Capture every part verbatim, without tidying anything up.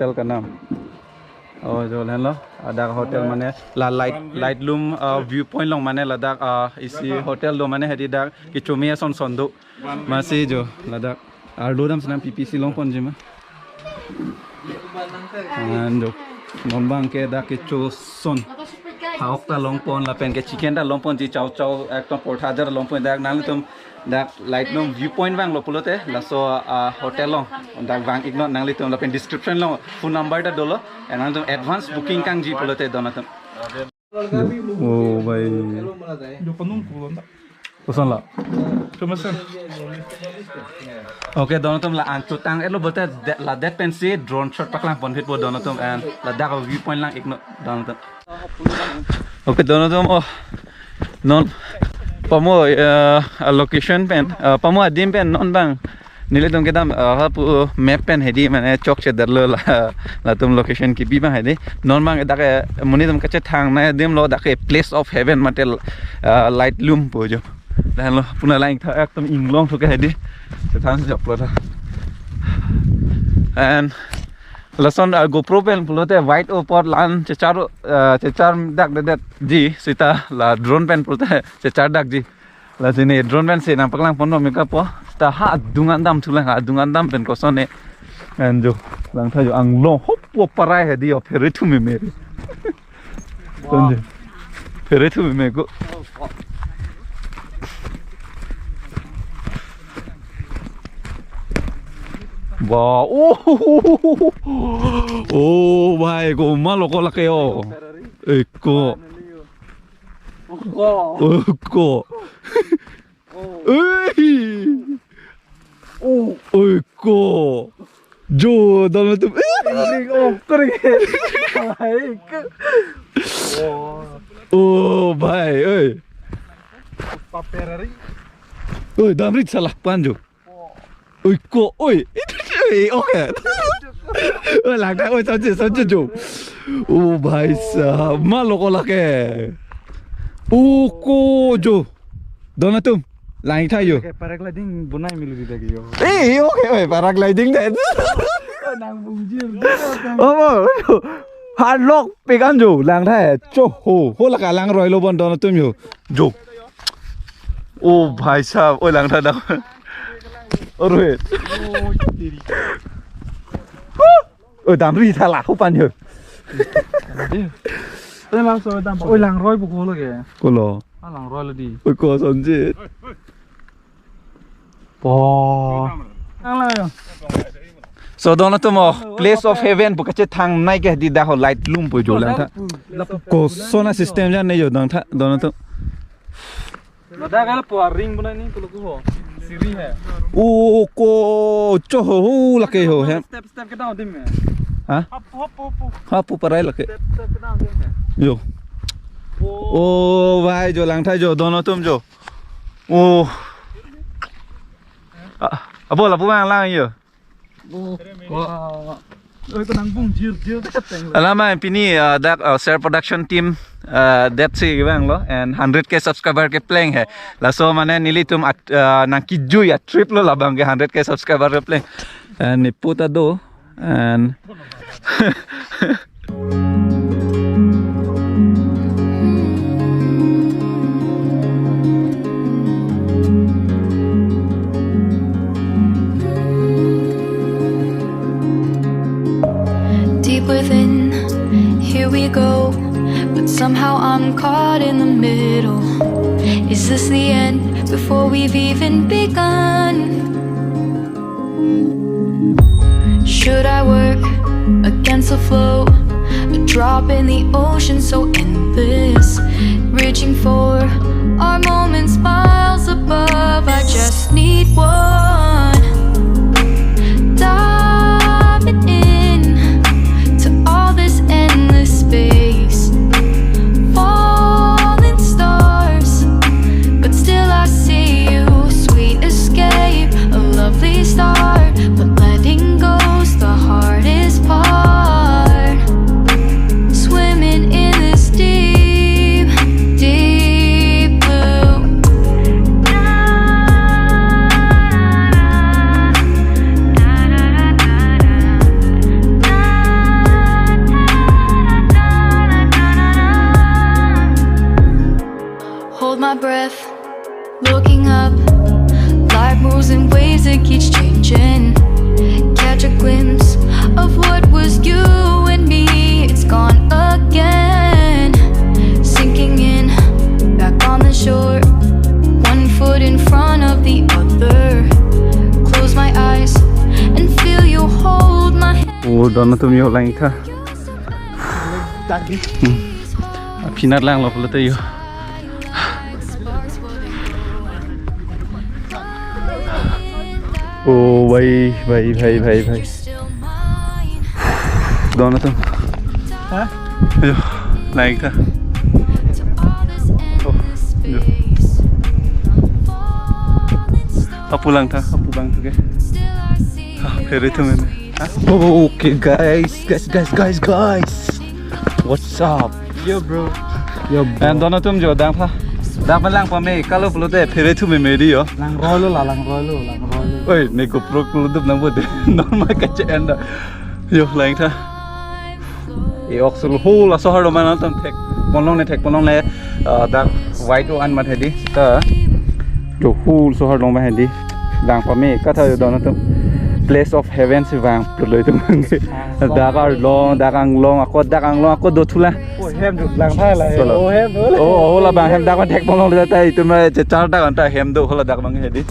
Hotel ka nam. Oh, jo lahenlo. Ladak hotel mane la light, Lightroom, uh, viewpoint along mane ladak, uh, isi hotel do mane hedi dak kecho me ason son do. Masi jo ladak arlo dam senam P P C longponji ma. An jo. Non abang ke dak kecho son. Ha-ok ta longpon lapen ke chicken ta longponji, chow chow ekdom portha ajar longpon, dak nanglitum dak Lightroom viewpoint vanglo pulote laso, ah, hotel along dak vang-iknon nanglitum lapen description along phone number ta dolo, nanglitum advance booking kangji pulote donatum. Oh, bhai. Koson la? Okay, donatum la an chotang-etlo pulote de-, ladet pensi drone shot paklangpon phitpo donatum, and ladak viewpoint lang-iknon donatum. Okay, donatum, oh, non pamo, eh, a location pen, eh, pamo adim pen non abang nelitum kedam, eh, hapu map pen hedi mane chokchedetlo la, latum location kebi abang hedi. Non abang dak ke monit atum kachethangnei adim lo, dak ke Place of Heaven mate, eh, Lightroom pu jo. Lahenlo puna lang tha ekdom inglong thu ke hedi. Chethang joklo tha. And lason, ah, GoPro pen pulote wide apot la-an chechar, ah, chechar dak dedetji seta la drone pen pulote chechar dakji. Lasi ne drone pensi nangpaklangponpo meka po. Seta ha adung an dam thulang, ha adung an dam pen kosonne. And jo langtha jo anglong hopo parai hedi o phere thu meme. Wow. Sonje. Phere thu meme ko. Wow. Oh. Oh, bhai, komatlo ko lake o. Oi ko. Oi ko. Oi. Oh. Oi ko. Jo, donatum. Kering, oh, kering. Baik. Oh, bhai, oi. Paper ari. Oi, damri salah panjo. Oi ko, oi. Oi, okay. Oi, langtha, oi, sonje, sonje jo. Oh, bhai sahab, matlo ko lake. Oh, ko jo. Donatum, langtha jo. Okay, paragliding bonai melu di lagi yo. Eh, okay, oi, paragliding deh. Oh, nang bungjir. Oh, mo. Hard lock pekan jo, langtha hai. Cho ho, ho laka langroilo bon donatum jo. Jo. Oh, bhai sahab, oi langtha dak. Oi, Rohit. Oh, teri. Oi, damri thala, ho pan jo. Oi, langso dam. Oi, langroi bu ko lake. Ko lo. Ah, langroi lo di. Oi, kosonje. Po. Ang lang yo. So, donatum, oh, Place of Heaven pu kachethangnei ke di dak ho Lightroom pu jo langtha. Koson a system jan ne jo donatum. Ladak ke lapu ring bonai ni pulo ko. Siri hai. Oh, ko cho ho, ho lake ho he. Step step ke down dim hai. Ha? Hapu hapu hapu. Hapu parai lake. Step step ke down dim hai. Jo. Oh, bhai jo langtha jo donatum jo. Oh. Ah, abo lapu abang lang jo. Oh, wah. Oi, ko nang bungjir jir teng. Alamai pini, ah, dak, ah, Ser Production team, ah, det si kevanglo and hundred K subscriber kepleng hai. Laso mane nelitum at, ah, nangkijui a trip lo labang ke hundred K subscriber kepleng. And nipu ta do and Deep within, here we go. But somehow I'm caught in the middle. Is this the end before we've even begun? Should I work against the flow? A drop in the ocean so endless. Reaching for our moments miles above. I just need one. Diving in to all this endless space. Falling stars, but still I see you. Sweet escape, a lovely start, but letting go's the hardest part. Swimming in this deep, deep blue. Don atum yo lang-ik tha. Tadi. Hmm. Aphi nat langlo pulote yo. Oh, bhai, bhai, bhai, bhai, bhai. Don atum. Hah? Yo, lang-ik tha. Oh, yo. Hapu lang tha, hapu lang tha ke. Ah, phere thu meme. Oh, okay, guys, guys, guys, guys, guys. What's up? Yo, bro. Yo, bro. And don atum jo dang pha. Dang pha lang pame, kalo pulote phere thu meme dei yo. Langroi lo la, langroi lo, langroi lo. Oi, ne GoPro kuludup nang bote. Normal kache enda. Yo, lang-ik tha. E-ok sul hu laso ahar do ma nangtum thekpon longle, thekpon longle, ah, dak white o-an mat hedi ta. Jo hu laso ahar do ma hedi. Dang pame katha yo don atum. Place of heaven si vang pulo itum. Dak arlong, dak anglong, ako dak anglong, ako do thu la. Oh, hem do lang tha la. Solo. Oh, hem do. Oh, ho labang hem dak thekpon longle ta itum chechar dak anta hem do ho ladak abang hedi.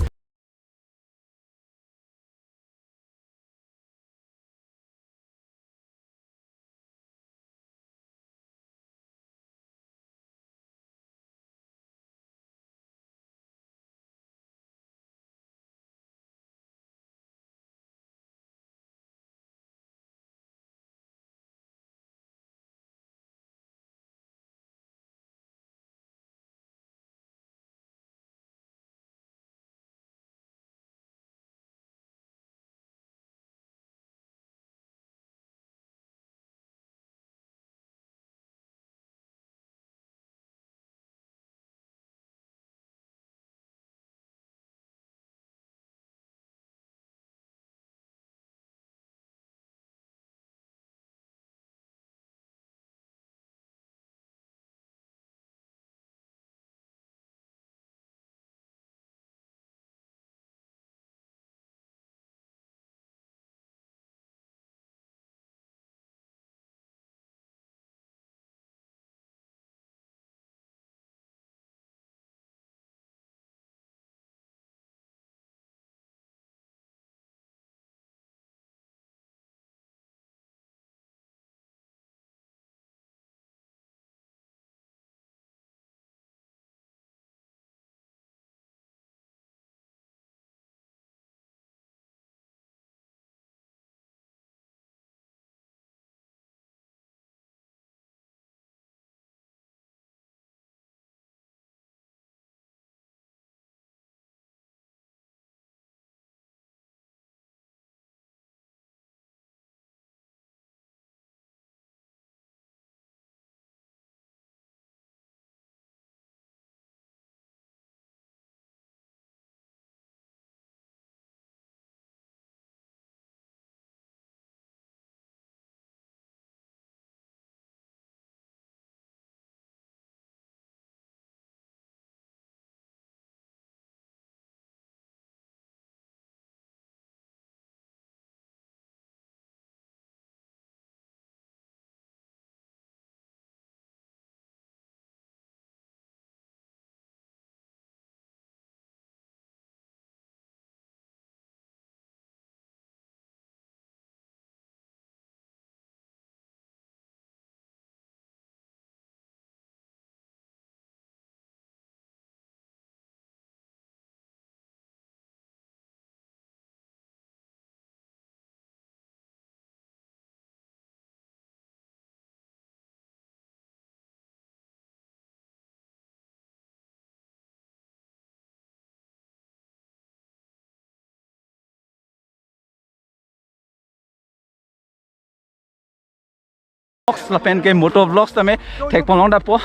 Vlogs lapen ke moto vlogs tame thekpon long dapo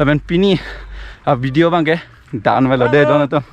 lapen pini a video abang ke dan velo dei don atum.